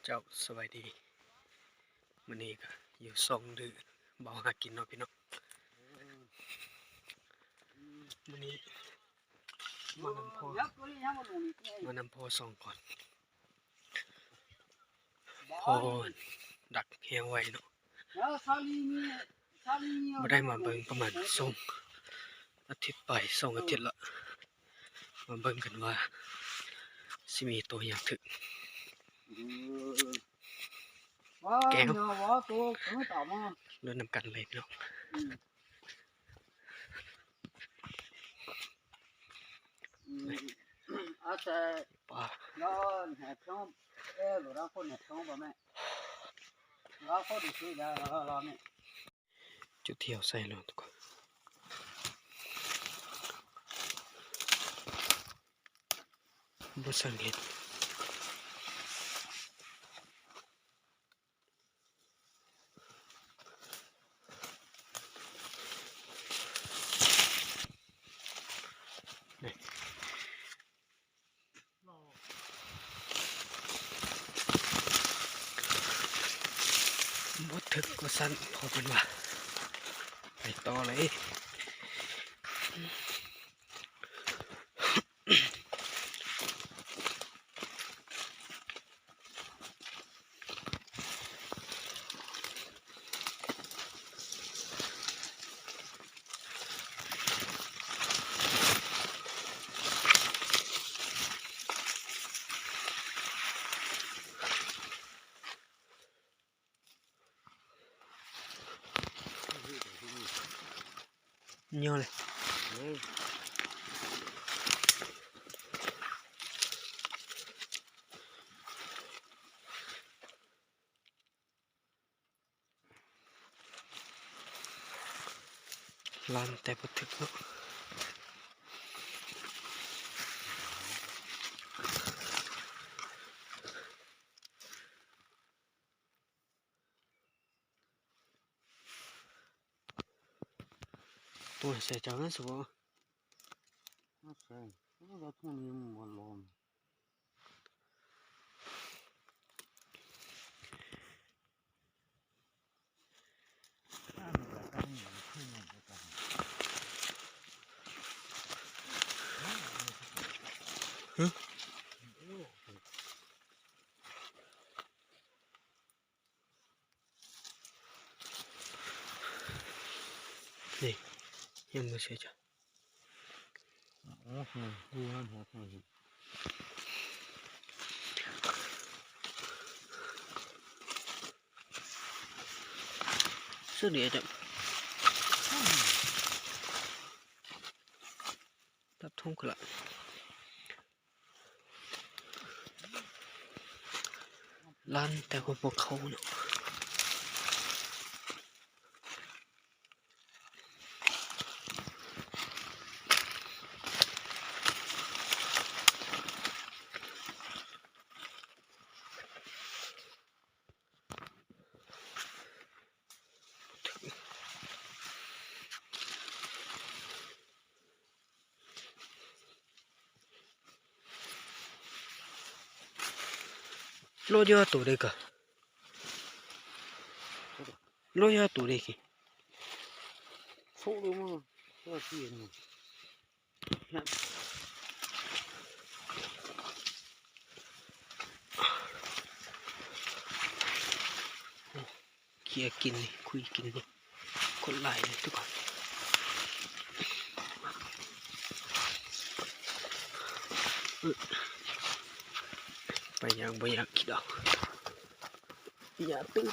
ເຈົ້າ ສະບາຍດີ ມື້ນີ້ກະຢູ່ຊ່ອງດື້ເບົາຫາກິນເນາະພີ່ນ້ອງ. ມື້ນີ້ມານຳພໍ່ ມານຳພໍ່ສອງຄົນ ພໍ່ດັກແຮງໄວເນາະ. ບໍ່ໄດ້ມາເບິ່ງປະມານສອງອາທິດໄປ ສອງອາທິດລະ ມາເບິ່ງກັນວ່າຊິມີໂຕຫຍັງຖືກ. ແກງ ລຸ້ນນຳກັນເລີຍພີ່ນ້ອງ. ປາ ຈຸດທີ່ເຮົາໃສ່ແລ້ວທຸກຄົນ ບໍ່ສັງເກດ. ບໍ່ຖືກວ່າຊັ້ນ ພໍ່ເພິ່ນວ່າ. ໄປຕໍ່ເລີຍ. ຍໍເລີຍ ລານແຕ່ບໍ່ຖືກເນາະ. ໂອ້ຍ ໃສ່ເຈົ້ານັ້ນສະບໍ? ໃສ່ ແລ້ວເທົ່ານີ້ມັນບໍ່ລອງ. ນີ້ ຍັງບໍ່ເຊື່ອຈ້ະ. ສຸດຍອດ ຕັບທົ່ງກະລະ ລ້ານແຕ່ຫົວບໍ່ເຂົ້າເນາະ. ໂລດຢາໂຕເດກະ ໂລດຢາໂຕເດກິ ໂຊເດີມາ ເຈົ້າຊິເຫັນ ເຄຍກິນນີ້ ຄຸຍກິນນີ້ ຄົນຫຼາຍເລີຍທຸກຄົນ. ໄປຍ່າງບໍ່ຢາກກິນດອກ ຢ່າຕື່ມ.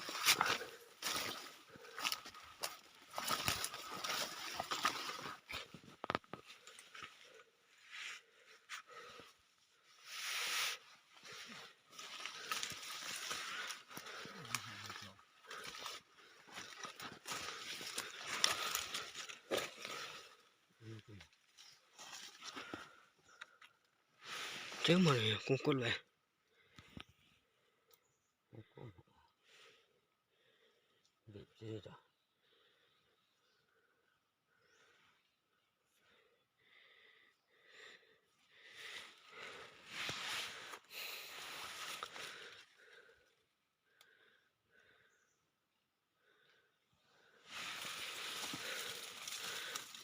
ເຈີມາເລີຍ ກົງກົດເລີຍ.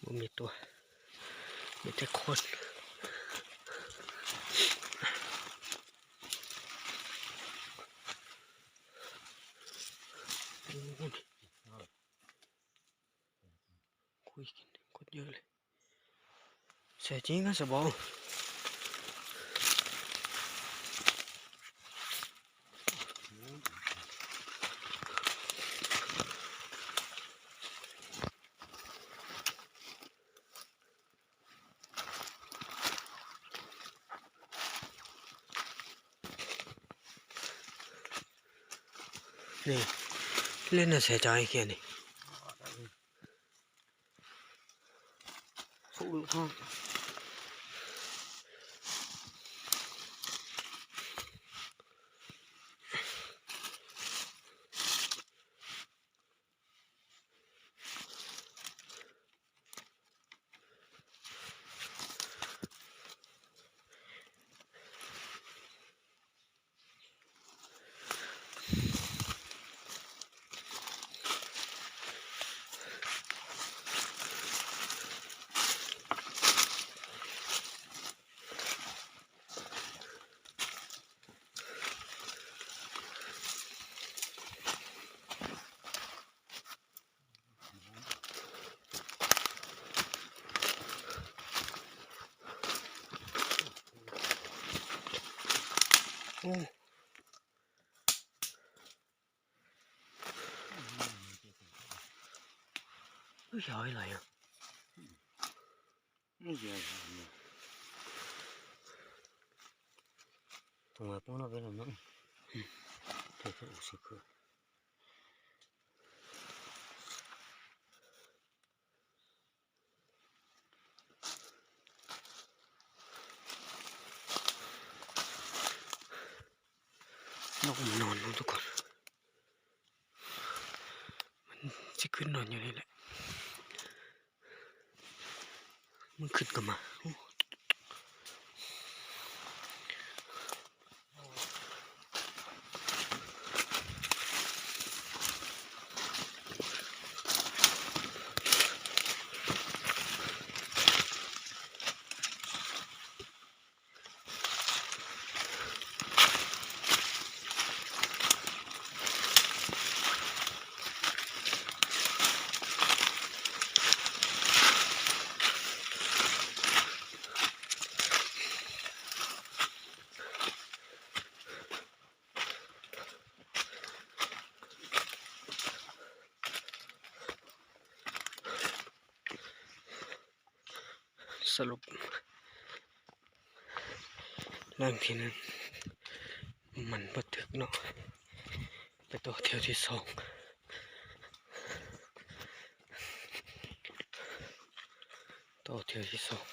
ບໍ່ມີຕົວ ມີແຕ່ຄົນ. ໂອ້ຍ ຄຸຍກິນໂຄດເຍອະເລີຍ. ແທ້ຈິງກະສະບອງ. ນີ້ ເລ່ນນະໃສຈອຍເກມນີ້. ໂອ້ ເອີ ຢາວອີ່ຫຼີອະ. ນົກມັນນອນເນາະທຸກຄົນ ມັນຊິຂຶ້ນນອນຢູ່ນີ້ແຫຼະ. ມັນຂຶ້ນກະມາ. ສະຫຼຸບ ຫຼັງທີໜຶ່ງມັນບໍ່ຖືກເນາະ ໄປຕໍ່ຖ້ຽວທີສອງ ຕໍ່ຖ້ຽວທີສອງ.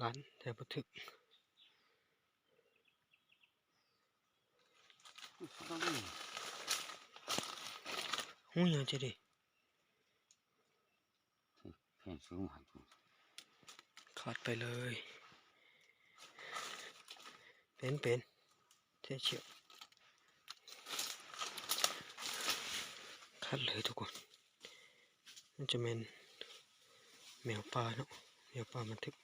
ລັນແຕ່ບໍ່ຖືກ. ຫູຫຍັງຈະດີ ແຜ່ນສູງຫັ້ນ ຂາດໄປເລີຍ. ເປັນ ເປັນ ເທສຽວ ຂາດເລີຍທຸກຄົນ. ມັນຈະແມ່ນແມວປ່າເນາະ ແມວປ່າມັນຖືກ.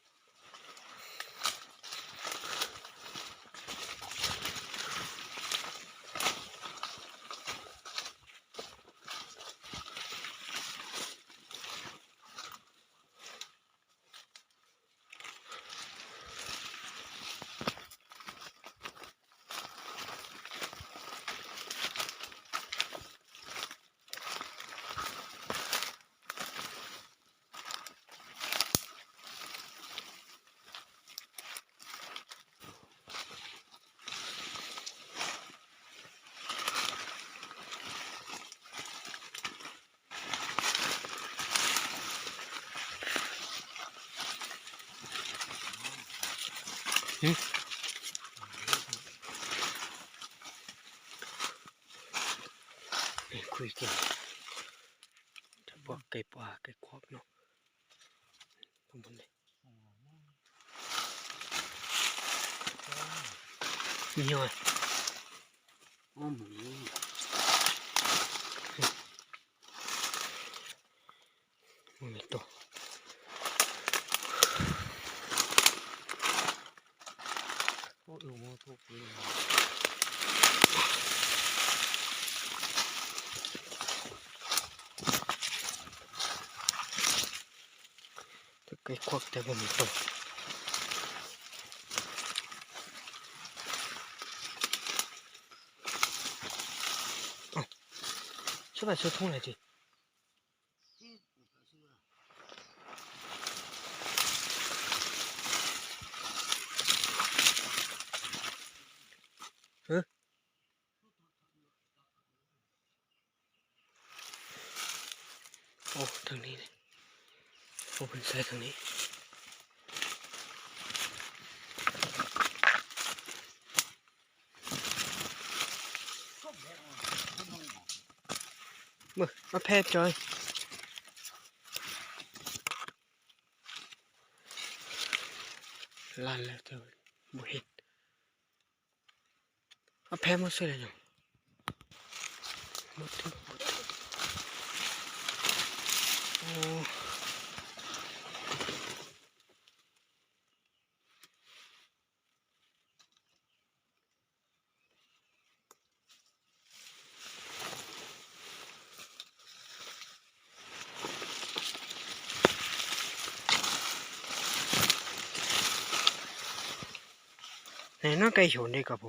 ຫຶ ນີ້ຄຸຍກິນ ຈະພວກໄກ່ປ່າໄກ່ຄອກເນາະ ຂ້າງບົນນີ້ ມີຫຍັງ ອ້ອມ ບໍ່ມີໂຕ ໂອ້ ລົງມາຕົກເລີຍ ໄກ່ຄວາກແຕ່ບໍ່ມີໂຕ ເອົ້າ ສະບາຍສຸດທົ່ງໃດຕິ? ຮະ? ໂອ້ ທາງນີ້ ໂອ້ ເພິ່ນໃສ່ທາງນີ້. ເບິ່ງ ມາແພບຈອຍ ລ້ານແລ້ວ ແຕ່ບໍ່ເຫັນ ມາແພບໝົດເສຍແລ້ວຫຍັງ ໝົດເຖິງ ໝົດເຖິງ ໂອ້. ແນ່ນອນ ໄກ່ຊົນເດ້ກະໂພ.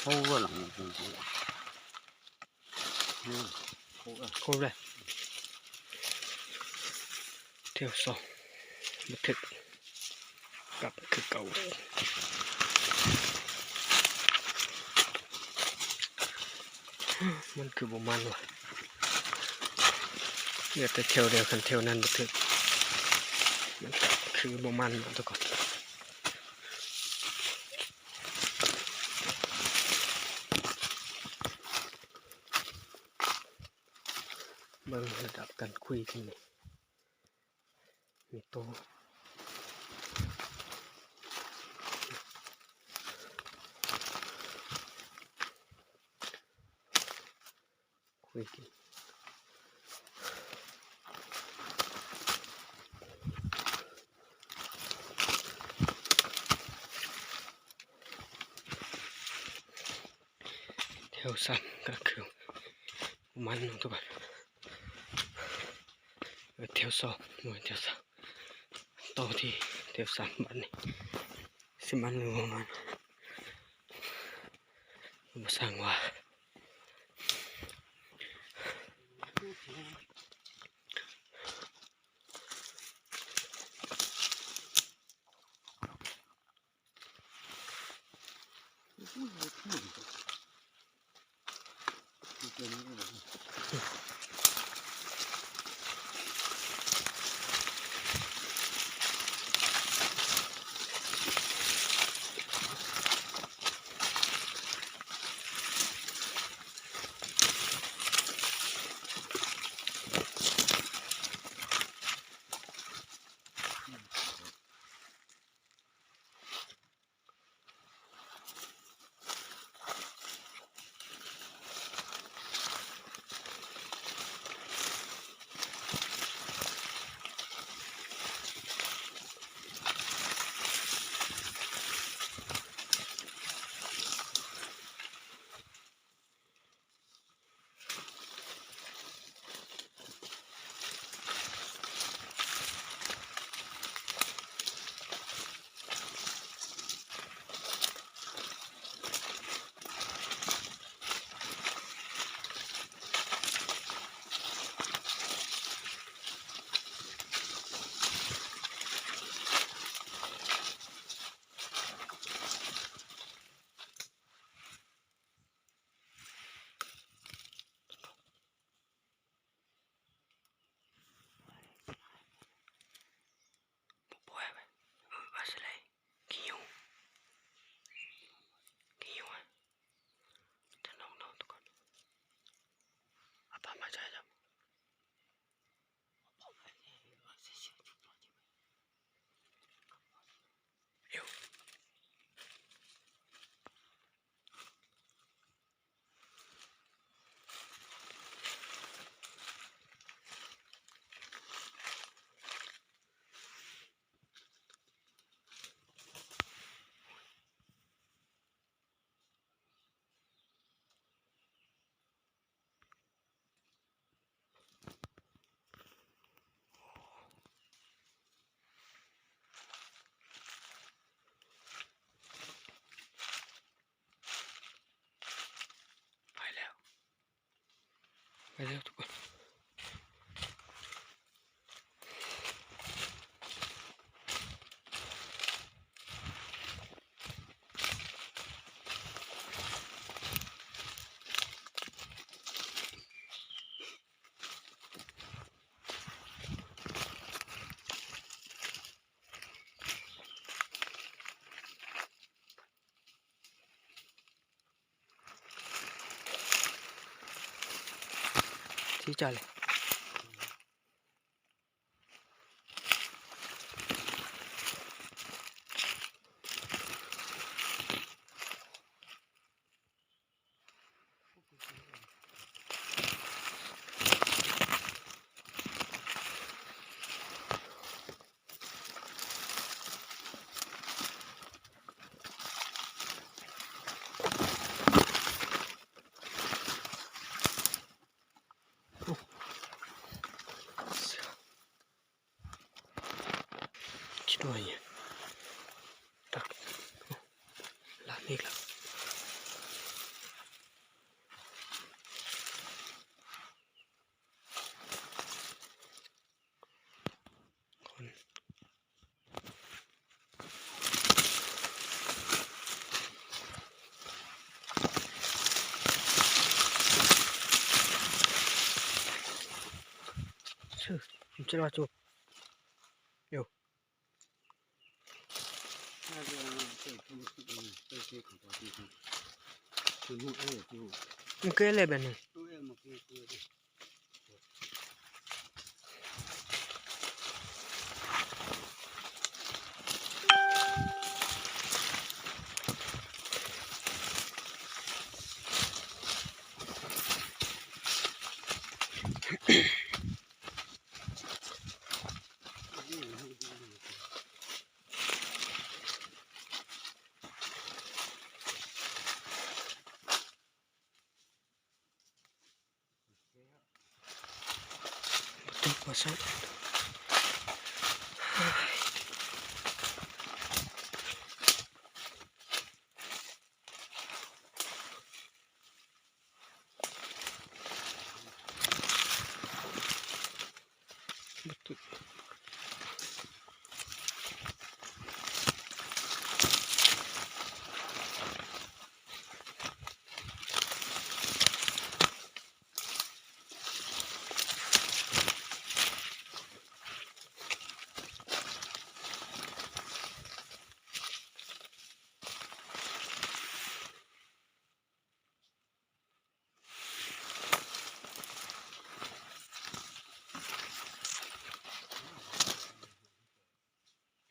ໂອ້ ຫຼັງ ໂອ້ ເລີຍ ທຽວສອງ ບັນທຶກ ກັບຄືເກົ່າ ມັນຄືບໍ່ມັນວະ ເຫຼືອແຕ່ແຖວດຽວ ຄັນແຖວນັ້ນບໍ່ຖືກ ມັນຄືບໍ່ມັນເນາະທຸກຄົນ ເບິ່ງລະດັບການຄຸຍທີ່ນີ້. ມີໂຕ ຄຸຍກິນ ແຖວສາມກະຄືມັນເນາະທຸກຄົນ ແຖວສອງ ບໍ່ແມ່ນແຖວສາມ ຕໍ່ທີ່ແຖວສາມ ບາດນີ້ຊິມັນຫຼືບໍ່ມັນ ບໍ່ຊ່າງວ່າ. ໄປແລ້ວທຸກຄົນ. ທີ່ຈອດເລີຍ. ຄິດວ່າຫຍັງ? ຕັກ ລາດອີກແລ້ວ. ຄົນ ມັນເກີດອະໄລແບບນີ້? ບໍ່ຕົກວ່າຊັ້ນ.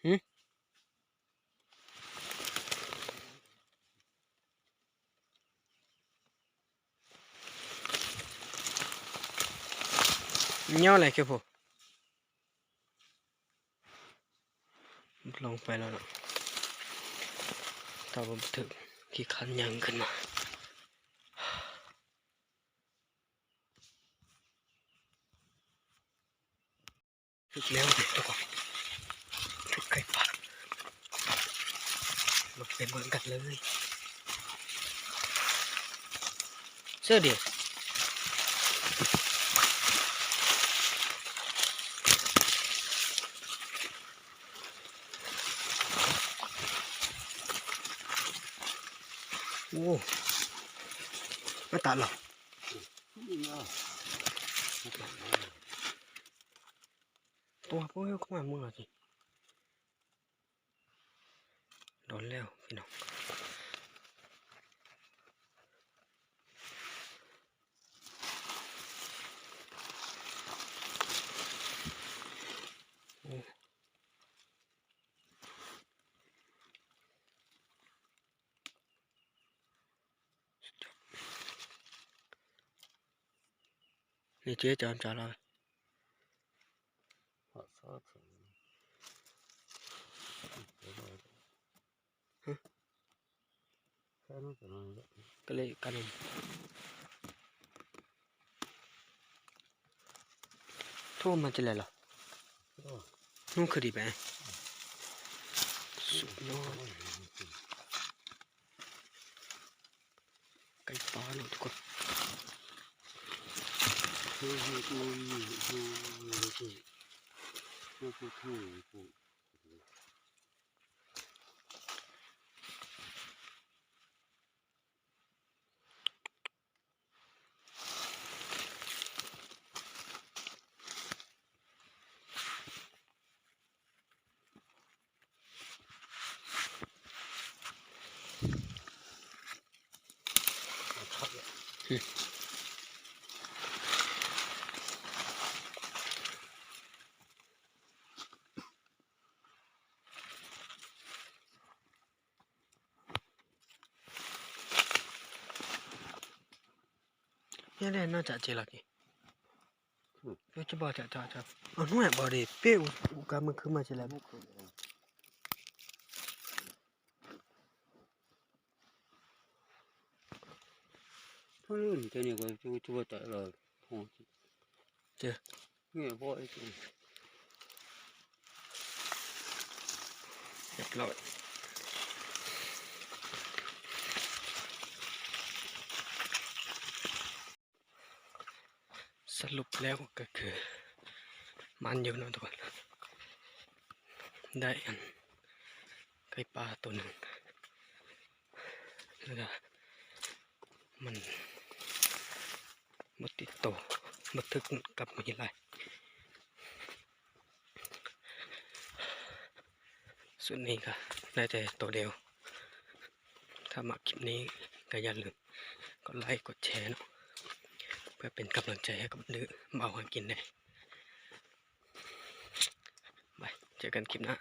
ຫື? ຍາວຫຼາຍຄືໂພ. ລົງໄປແລ້ວເນາະ ແຕ່ວ່າບໍ່ຖືກ ຂີ້ຄ້ານຍ່າງຂຶ້ນມາ. ຖືກແລ້ວທຸກຄົນ ຖືກໄກ່ປ່າ ມາໄປເບິ່ງກັນເລີຍ. ເສື້ອດຽວ ໂອ້ ມາຕາດເນາະ. ຕົວໂອ້ຍ ເຂົ້າມາເມືອຊິ ໂດນແລ້ວພີ່ນ້ອງ. ໂອ້ ນີ້ເຈຈອມຈາລາຍ ກະເລີຍກະນຳ. ໂທມາຈັ່ງໃດລະ? ໂອ້ ໜູຄືດີໄປ ສຸດຍອດ ໄກ່ປ່າເນາະທຸກຄົນ. Ini ada nak cak cil lagi. Yo coba cak cak cak. Anu ya bari pe u ka mengke macam lah. Turun tadi ko cuba tak lah. Cak. ຮຽບຮ້ອຍ ສະຫຼຸບແລ້ວກໍຄື ມັນຢູ່ເນາະທຸກຄົນ ໄດ້ອັນ ໄກ່ປ່າໂຕໜຶ່ງ ແລ້ວກໍມັນບໍ່ຕິດໂຕ ບໍ່ຖືກກັບມີຫຼາຍ. ຊຸດນີ້ກໍໄດ້ແຕ່ໂຕດຽວ. ຖ້າມັກຄລິບນີ້ກໍຢ່າລືມກົດໄລກົດແຊເນາະ ເພື່ອເປັນກຳລັງໃຈໃຫ້ກັບບາວຫາກິນແດ່. ບາຍ ເຈີກັນຄລິບໜ້າ.